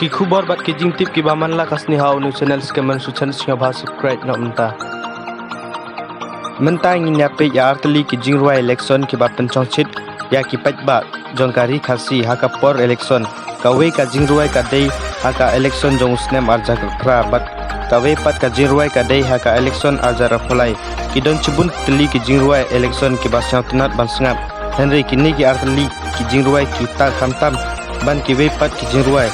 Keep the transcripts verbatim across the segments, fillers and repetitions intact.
Ki khubor bad ki jingtip kiba man la ka sngi ha u new channel, skemmer suchan sngewbha subscribe noh mynta. Mynta ngin ïa peit ïa artylli ki jingrwai election kiba pynchongchit ïa ki paidbah jong ka ri Khasi ha ka por election. Kawei ka jingrwai ka dei ha ka election jong u snem arhajar khatphra bad kawei pat ka jingrwai ka dei ha ka election arhajar arphew lai. Ki don shibun tylli ki jingrwai election kiba sngewtynnat ban sngap. Hynrei kine ki artylli ki jingrwai kita khamtam ban kiwei pat ki jingrwai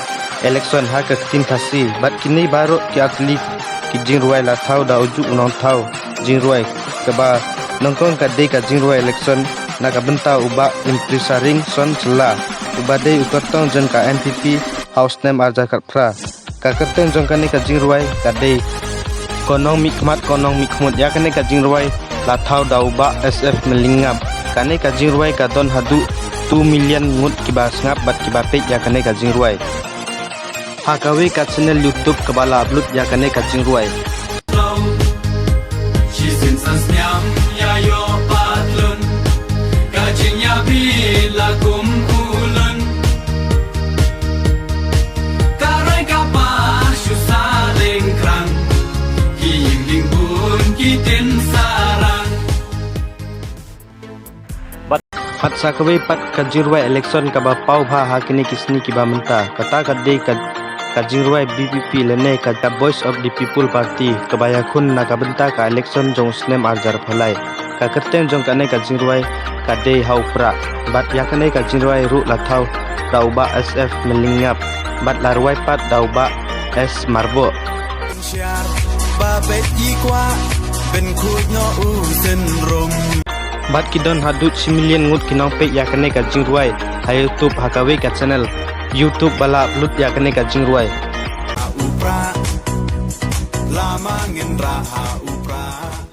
election ha ka ktien Khasi. Bad kine baroh ki artylli ki jingrwai la thaw da ujuh u nongthaw jingrwai. Kaba nyngkong ka dei ka jingrwai election na ka bynta u Bah Imprisaringson Shylla, uba dei u kyrtong jong ka N P P ha u snem arhajar khatphra. Ka kyrteng jong kane ka jingrwai ka dei Ko Nongmihkhmat, Ko Nongmihkhmut. Ïa kane ka jingrwai la thaw da u Bah S F Mylliangap. Kane ka jingrwai ka don haduh two million ngut kiba sngap bad kiba peit ïa kane ka jingrwai. Ha kawei ka channel YouTube kaba la upload ïa kane ka jingrwai. Shi sien san sniam ïa ïoh pat lun, ka jingïabit la kum u lun. Ka roi ka par shu sa leng krang, ki ïing dieng bun ki tin sarang. Bad sa kawei pat ka jingrwai election kaba paw bha ha kine ki sngi kiba mynta. Kata ka dei ka, ka jingrwai B P P lane ka, ka Voice of the People Party kaba ïakhun na ka bynta ka election jong u snem arhajar arphew lai. Ka kyrteng jong kane ka jingrwai ka dei Ha u Prah. Bad ïa kane ka jingrwai ruh la thaw da u Bah S F Mylliangap bad la rwai pat da u Bah S Marboh. Shiar ba beit i kwah, ben khuid noh u syndrome. Bad ki don haduh shi million ngut ki nongpeit ïa kane ka jingrwai ha YouTube ha kawei ka channel YouTube ba la upload ïa kane ka jingrwai. Ha u Prah, lama ngin rah ha u Prah.